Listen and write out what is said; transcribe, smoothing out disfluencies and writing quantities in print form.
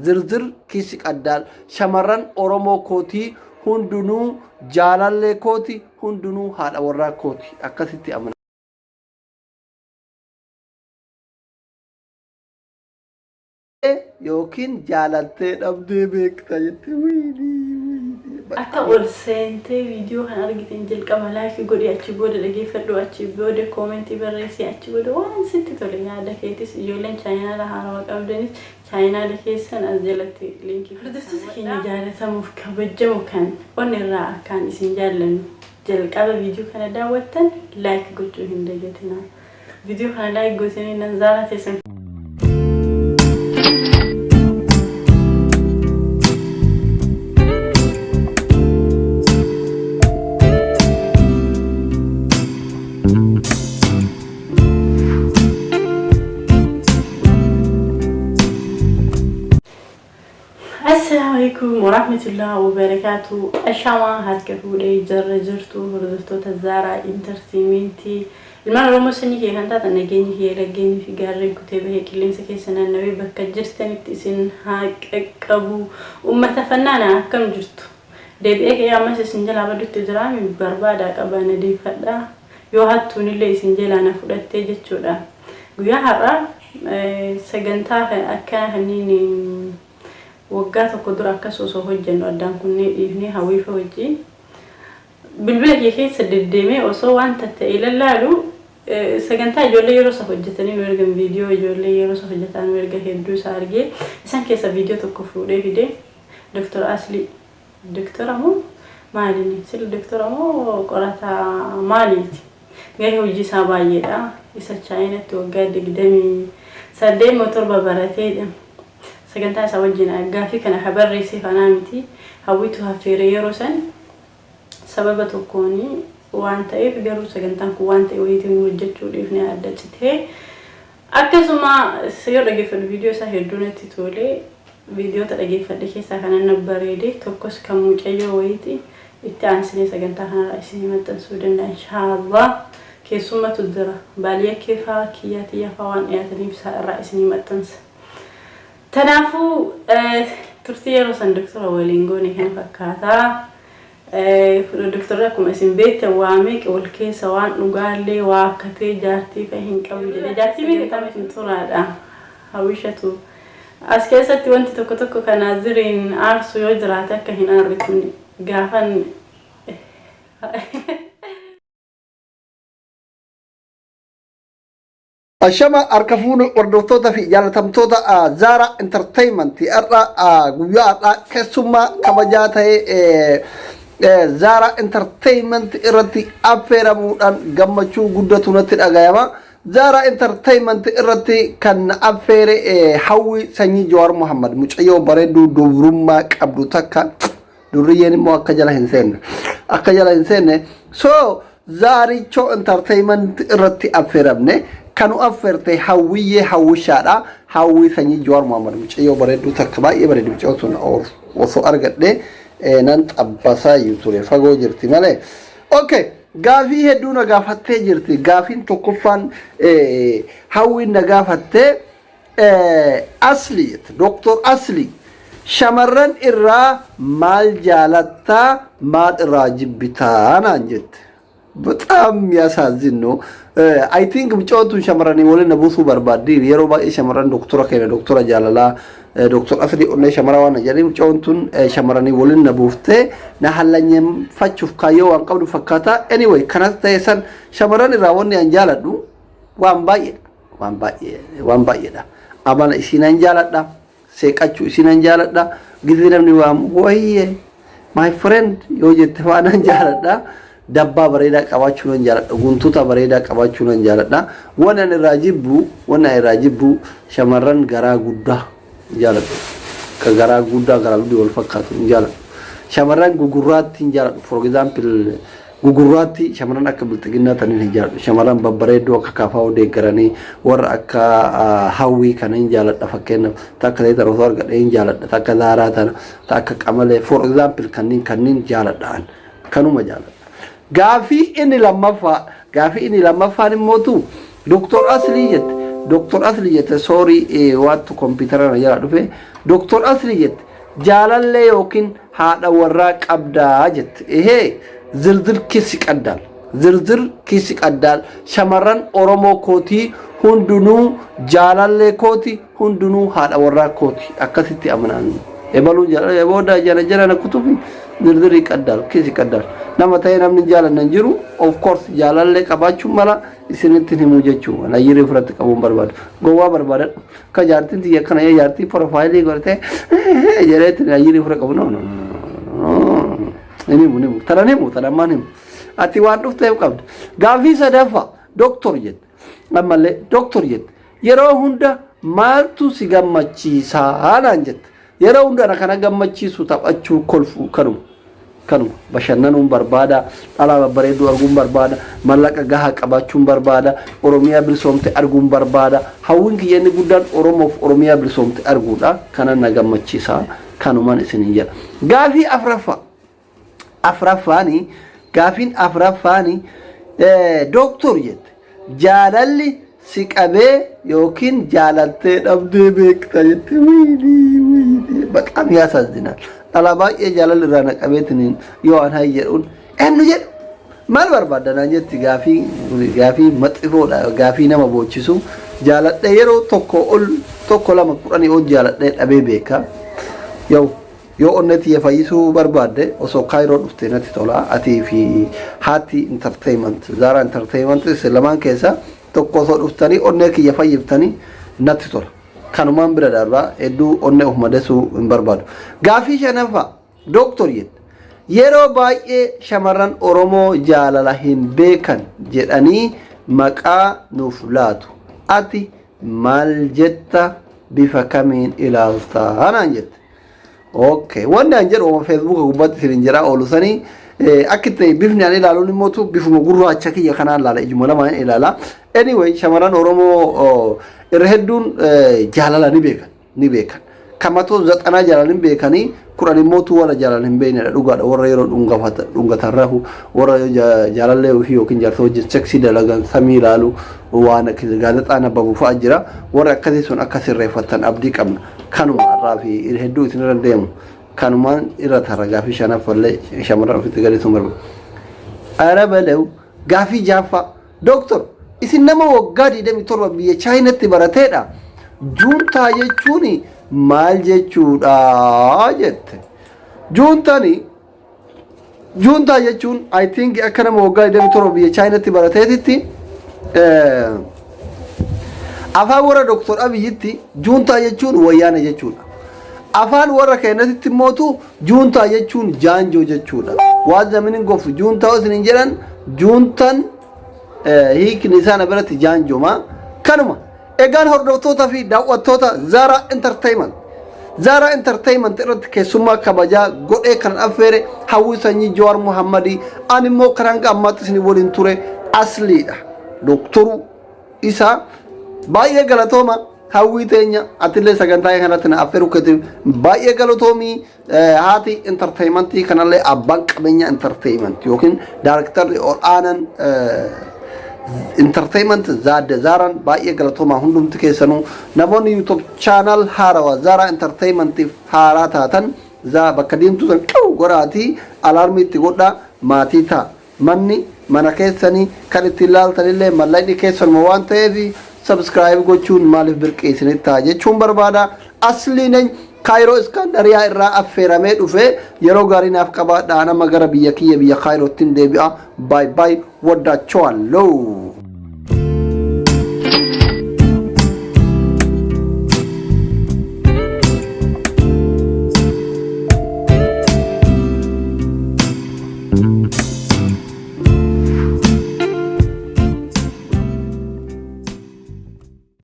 Zirzir kiis ይቀዳል. Shamarran Oromoo kootii hundinuu jaalallee kooti, hundinuu haadha warraa kooti. Akkasitti amana. Yookiin jaalattee dhabdee beekta jette wiinii wiinii. Akka ol seentee viidiyoo kan argitan jalqaba like godhi, achi booda dhageeffadhu, achi booda comment barreessi, achi booda waan sitti tole yaada keetis, ijoolleen channel haarawaa qabdanis channel keessan as jalatti link. Hordoftoota keenya jaalatamuuf kabajamu kan onni irraa akkaan isin jaallannu, jalqaba viidiyoo kana daawwattan like gochuu hin dagatinaa. Viidiyoo kana like gootanii nan zaaraa teessan. Assalaamu alaikum warahmatullahi wabarakatuh. Ashamaa, harka fuudhee jarra jirtu hordoftoota Zaaraa Entertainment. Ilmaan Oromoo sanyii kee kan taatan, nageenyi kee laggeenii fi gaarreen kutee bahee qilleensa keessa naannawee bakka jirtanitti isin haa qaqqabu. Uummata fannaana, akkam jirtu? Deebi'ee ka'ee ammas isin jalaa badutti jiraami barbaadaa qabaa na deeffadhaa. Yoo hattuunillee isin jalaa na fudhattee jechuudha. Guyyaa har'aa sagantaa akkana kanneen waggaa tokko dura akkas osoo hojjennu addaan kunnee dhiifnee hawwiifa wajjin bilbila kee keessa deddeemee osoo waan ta'e lallaalu, sagantaa ijoollee yeroo isa hojjetanii nu ergan, viidiyoo ijoollee yeroo isa hojjetaa nu erga hedduu isaa argee, isaan keessa viidiyoo tokko fuudhee fidee Doktor Aslii, doktora moo maaliini sila, doktora moo qorataa maaliiti, gahee hojii isaa baay'eedha. Isa Chaayinatti waggaa 28 moo 7 barateedha. Sagantaa isaa wajjin gaaffii kana ka barreessee fanaa miti, hawwitu hafeere. Yeroo san sababa tokkoon waan ta'eef garuu sagantaan kun waan ta'e wayiitiin nu hojjechuu dhiifne adda citee. Akkasuma yoo dhageeffadhu viidiyoo isaa hedduu natti tole. Viidiyoota dhageeffadhe keessaa kanan na bareede tokkos kan mucayyoo wayiiti. Itti aansinee sagantaa kanarraa isinii maxxansuu danda'a, inshaallah. Keessummatu jira, baaliyakkee faa, kiyyaa tiyyaa faa waan dhiyaataniif isaa irraa isinii maxxansa. Kanaafuu turtii yeroo san doktora waliin goone kana fakkaataa. Doktorri akkuma isin beektan waa meeqa wal keessa waan dhugaallee waa akkatee jaartii fa'i hin qabu jedhee, jaartii meeqa qabdu turaadha hawwishatu. As keessatti wanti tokko tokko kan Naaziriin aarsu yoo jiraate akka hin aarre kun gaafan. Ashama, harka fuune hordoftoota fi jaalatamtoota Zaara Entertainment. Har'a, guyyaa har'aa keessummaa kabajaa ta'e Zaara Entertainment irratti affeeramuudhaan gammachuu guddatu natti dhagayama. Zaara Entertainment irratti kan na affeere Hawwi Sanyii Jawaar Muhammad, mucayyoo bareedduu dubrummaa qabdu takka, durriyyeen immoo akka jala hin seenne akka jala hin seenne. So Zaarichoo Entertainment irratti affeeramne. Kanu affeerte Hawwiyyee Hawwishaadha. Hawwii Sanyii Jawaar Muhammad, mucayyoo bareedduu takka, baay'ee bareeddu. Mucayyoo sun osoo argadhe nan xabbasaa iyyuu ture, fagoo jirti malee. Okay, gaafii hedduu na gaafattee jirti. Gaafiin tokkoffaan Hawwiin na gaafattee, Asli, Doktor Asli, shamarran irraa maal jaalattaa, maal irraa jibbitaa naan jette. በጣም የሚያሳዝን ነው። I think mucaan tun shamarranii waliin na buusuu barbaaddi. Yeroo baay'ee shamarran doktora keenya, doktora jaalalaa, doktor Asli onnee shamara waan jedhanii, mucaan tun shamarranii waliin na buuftee na hallanyeeffachuuf kaayyoo waan qabdu fakkaata. Anyway, kanas ta'e san, shamarran irraa wanni an jaaladhu waan baay'eedha. Waan baay'ee, waan baay'eedha. Amala isiinan jaaladha. Seeqachuu isiinan jaaladha. Gizee namni waamu "Wayyee my friend" yoo jette fa'aa jaaladha. Dabbaa bareedaa qabaachuu nan jaaladha. Guntuta bareedaa qabaachuu nan jaaladha. Waan ani irraa jibbu, waan ani irraa jibbu, shamarran garaa guddaa jaaladhu. Ka garaa guddaa, garaa guddaa wal fakkaatu hin jaaladhu. Shamarran gugurraatti hin jaaladhu. For example, gugurraatti shamarran akka bilxiginnaa taniin hin jaaladhu. Shamarran babbareedduu akka kaafaa deeggaranii warra akka Hawwii kana hin jaaladha fakkeenyaaf. Takka ta'e osoo argadhe hin jaaladha. Takka Zaaraa tana, takka Qamalee, for example, kanneen jaaladha an. Kanuma jaaladha. Gaafii inni lammaffaa, gaafii inni lammaffaan immootu, "Doktor Aslii," jette. Doktor Asli jette, sorry, waattu kompiitara na jalaa dhufe. Doktor Asli jette, jaalallee yookiin haadha warraa qabdaa jette. Ehee, ዝርዝር ኪስ ይቀዳል ዝርዝር ኪስ ይቀዳል. Shamarran Oromoo kootii hundinuu jaalallee kooti, hundinuu haadha warraa kooti, akkasitti amanaan. Ebaluun jaalala booda jala jala na kutufi ዝርዝር ይቀዳል ኪስ ይቀዳል. Nama ta'ee namni jaalanna hin jiru. Of course, jaalallee qabaachuun mala isinitti himuu jechuu ayyirii ofirratti qabuun barbaadu gowwaa barbaadan akka jaartiin tiyya akkana jaartii profile godhatee jedheetti ayyirii ofirra qabu. No, no, no, hin himu, hin himu, tanan himu, tanan himu. Ati waan dhufteef qabda. Gaafii sadaffaa, doktor jette, ammallee doktor jette, yeroo hunda maaltu si gammachiisaa naan jette. Yeroo hunda ana kana gammachiisu taphachuu, kolfuu, kanuma bashannanuun barbaada, dhalaa babbareedduu arguun barbaada, mallaqa gahaa qabaachuun barbaada, Oromiyaa bilisoomte arguun barbaada. Hawwiin kiyya inni guddaan Oromoof Oromiyaa bilisoomte arguudha. Kana na gammachiisa, kanumaan isinin jedha. Gaafii afraffaa, afraffaani, gaafiin afraffaani, dooktor jette, jaalalli si qabee yookiin jaalattee dhabdee beekta jette. Wiinii wiinii, በጣም ያሳዝናል. Dhala baay'ee jaalalli irraa na qabeetiin yoo an hay jedhuun eenyu jedhu maal barbaadda naan jetti. Gaafii gaafii maxifoodha, gaafii nama boochisu. Jaaladhee yeroo tokko ol, tokko, lama, 10 ol jaaladhee dhabee beeka. Yoo onnee tiyya fayyisuu barbaadde osoo Kaayiroo dhufte natti tola. Atii fi haati entertainment, Zaaraa Entertainment, isin lamaan keessa tokko osoo dhuftanii onnee kiyya fayyiftanii natti tola. Kanumaan bira darbaa, hedduu onnee of madeessuu hin barbaadu. Gaafii shanaffaa, dooktor jette, yeroo baay'ee shamarran Oromoo jaalala hin beekan jedhanii maqaa nuuf laatu, ati maal jetta, bifa kamiin ilaaltaa naan jette. Okay, wanni an jedhu Feesbuuka gubbaatti isin jedhaa oolu sanii akka itti bifni an ilaaluun immoo bifuma gurraacha kiyya kanaan ilaala, ijuma lamaan ilaala. Anyway, shamarran Oromoo irra hedduun jaalala ni beekan, ni beekan. ከመቶ ዘጠና jaalala hin beekanii, 10 immootu warra jaalala hin beeknedha, dhugaadha. Warra yeroo dhungatan rafu, warra jaalallee ofii yookiin jaarsa wajjin seksii dalagan samii ilaalu, waan gaazexaa nababu fa'a jira. Warra akkasii sun akka sirreeffatan abdii qabna. Kanuma irraa fi hedduu isin irra deemu kanumaan irra tara. Gaafii shanaffallee shamarran ofitti gadi sun barbaadu. Ara balew, gaafii jaaffaa, dooktor, isin nama waggaa 27 biyya Chaayinatti barateedha. Juuntaa jechuun maal jechuudha jette. Juuntaani, juuntaa jechuun, I think, akka nama waggaa 27 biyya Chaayinatti barateetitti, afaan warra Doktor Abiyyitti juuntaa jechuun wayyaana jechuudha. Afaan warra keenyatti immootu juuntaa jechuun jaanjoo jechuudha. Waan zamaniin gofu juuntaa isin jedhan, juuntaan hiikni isaa biratti jaanjooma. Kanuma. Egaan hordoftoota fi daawwattoota Zara Entertainment. Zara Entertainment irratti keessummaa kabajaa godhee kan affeere Hawwii Sanyii Jawaar Muhammadii, ani immoo kan hanga ammaatti isin waliin ture Asliidha. Dooktoruu isaa baay'ee galatooma. Hawwii teenya, atillee sagantaa kanatti na affeeruu keetiif baay'ee galatoomii. Haati entertainmentii kanallee, abbaan qabeenya entertainment yookiin daarektarri ol aanan entertainment zaadde Zaaraan, baay'ee galatoomaa hundumti keessanuu. Namoonni YouTube channel haarawaa Zaaraa Entertainmentiif haaraa taatan, zaa bakka diimtuu san qabu godhaatii alarmii itti godhaa, maatii ta'a. Manni mana keessanii kan ittiin laaltanillee mallaqni keessanuma waan ta'eef subscribe gochuun maaliif birqee isinitti ta'a jechuun barbaada. Asliin Kaayiroo Iskandariyaa irraa affeeramee dhufe, yeroo gaarii naaf qabaadhaa. Nama gara biyya kiyya, biyya Kaayirootti deebi'a. Bye bye, ወዳቸዋለሁ.